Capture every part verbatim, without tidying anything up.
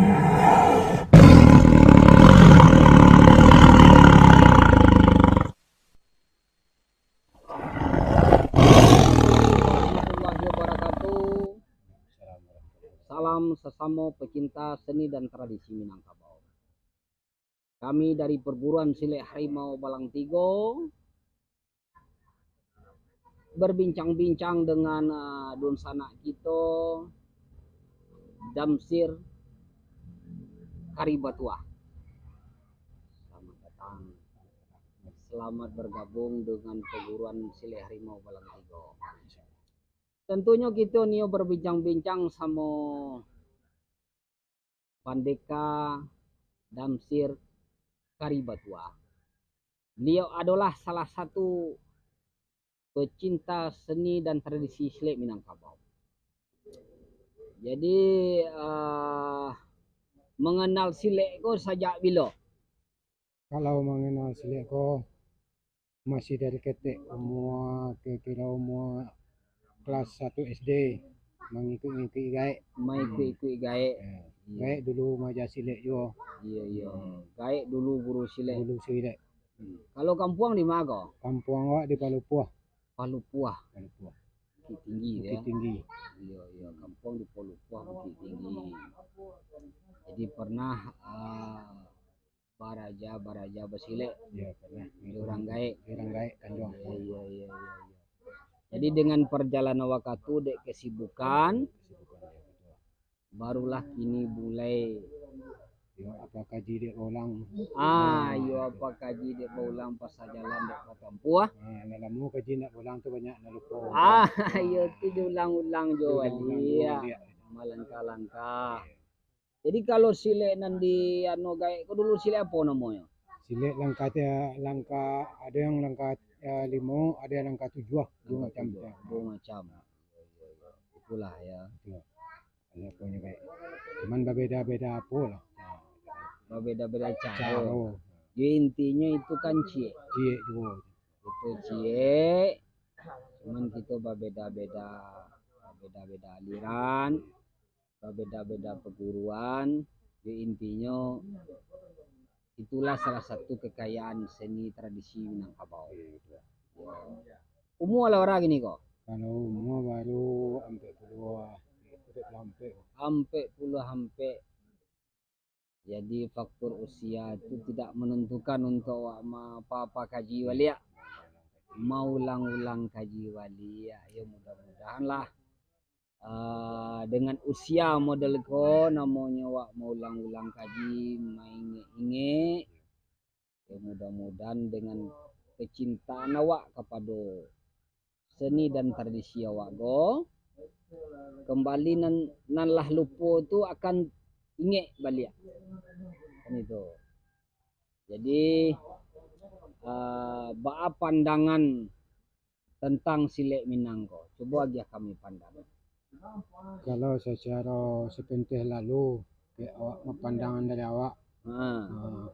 Salam sasamo pecinta seni dan tradisi Minangkabau. Kami dari Perguruan Silek Harimau Balang Tigo berbincang-bincang dengan, ah, dunsanak kito, Damsir Karibatuah. Selamat datang. Selamat bergabung dengan Perguruan Silek Harimau Balang Tigo. Tentunyo kito nio berbincang-bincang samo Pandeka Damsir Karibatuah. Beliau adolah salah satu pecinta seni dan tradisi silek Minangkabau. Jadi, ah, mengenal silek ko sajak bilo? Kalau mengenal silek ko, masih dari ketek, umua, kiro-kiro umua kelas satu S D, mangikuik-ngikuik gaek. Mangikuik-ngikuik gaek. Eh, gaek dulu maaja silek juo. Iyo, iyo. Hmm. Gaek dulu guru silek. Guru silek. Hmm. Kalau kampuang di ma ko? Kampuang awak di Palupuah. Palupuah. Palupuah. Bukittinggi, Bukittinggi. Iyo, iyo. Kampuang di Palupuah, Bukittinggi. Jadi pernah, ah, baraja-baraja basilek. Iyo, pernah. Di urang gaek. Di urang gaek, kanduang. Iyo, iyo, iyo, iyo, iyo. Jadi dengan perjalanan wakatu dek kesibukan, kesibukan, iyo, betul. Barulah kini mulai. Iyo, apo kaji dek baulang. Ah, iyo, apo kaji dek baulang, pasajalan dek batampuah. Ah, lah lamo kaji ndak baulang tu banyak nak lupo. Ah, iyo tu diulang-ulang juo. Diulang-ulang juo, iyo. Malangkah-langkah. Iyo. Jadi, kalau silek nan di anu gaek ko dulu silek apo namonyo? Silek langkah, langkah, ado yang langkah, eh, limo, ado yang langkah tujuah, duo macam. Langkah tujuah, duo macam. Itulah, yo. Betul. Banyak punyo gaek. Cuman babeda-beda apo lah. Babeda-beda caro. Caro. Yo, intinyo itu kan ciek. Ciek juo. Itu ciek. Cuman kito babeda-beda, babeda-beda aliran. Babeda-beda paguruan, yo intinyo itulah salah satu kekayaan seni tradisi Minangkabau. Iyo, betul. Umua lah bara kini ko? Kalau umua baru ampek puluah, ampek puluah ampek. Ampek puluah ampek. Jadi faktor usia itu tidak menentukan untuk awak ma-, apa-apa kaji baliak. Maulang-ulang kaji baliak. Yo mudah-mudahan lah ah, dengan usia model ko, namonyo awak maulang-ulang kaji, maingek-ingek. Ya, mudah-mudahan dengan kecintaan awak kapado seni dan tradisi awak ko, kembali nan, nan lah lupo tu akan ingek baliak. Kan itu. Jadi, ah, baa pandangan tentang silek Minang ko? Cubo agiah kami pandangan. Kalau sacaro sepintas lalu, kek awak, pandangan dari awak, ha. Ah,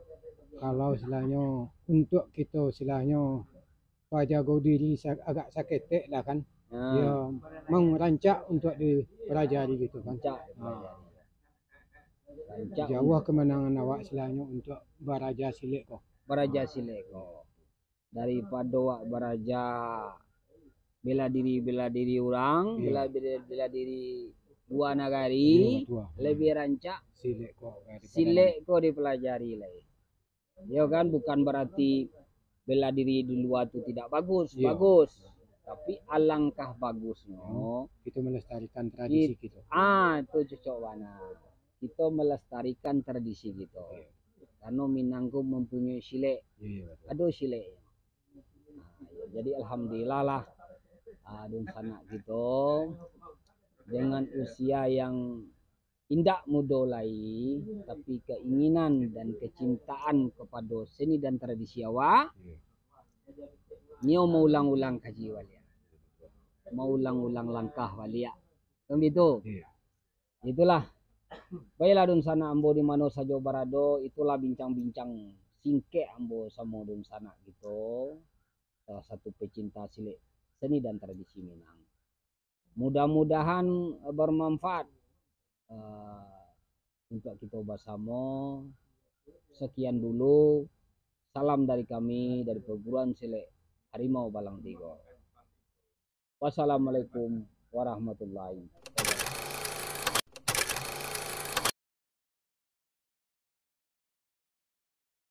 kalau istilahnyo, untuk kito istilahnyo pajago diri sa-, agak saketek lah kan, ha. Yo mangurancak untuk dipelajari gitu kan. Rancak dipelajari. Ah. Rancak. Jauah un- kemenangan awak istilahnyo untuk baraja silek ko. Baraja silek ko. Daripado awak baraja bela diri, bela diri urang, iyo, bela, bela, bela diri lua nagari, iyo, betul, lebih rancak silek ko daripado silek ko dipelajari lai. Iyo kan, bukan berarti bela diri di lua tu tidak bagus, iyo, bagus. Tapi alangkah bagusnyo, hmm, kito melestarikan tradisi kit-, kito. Ah, itu cocok bana. Kito melestarikan tradisi kito. Iyo. Karano Minang ko mempunyai silek. Iyo, betul. Ado silek. Nah, jadi alhamdulillah lah, ah, dunsanak kito dengan usia yang indak mudo lai, tapi keinginan dan kecintaan kepada seni dan tradisi awak, iyo, nio maulang-ulang kaji baliak, maulang-ulang langkah baliak. Kan begitu? Iyo. Itulah. Baiklah, dunsanak ambo di mano sajo barado, itulah bincang-bincang singkek ambo samo dunsanak kito, salah satu pecinta silek seni dan tradisi Minang. Mudah-mudahan, eh, bermanfaat, eh, untuak kito basamo. Sakian dulu. Salam dari kami, dari Perguruan Silat Harimau Balang Tigo. Wassalamualaikum warahmatullahi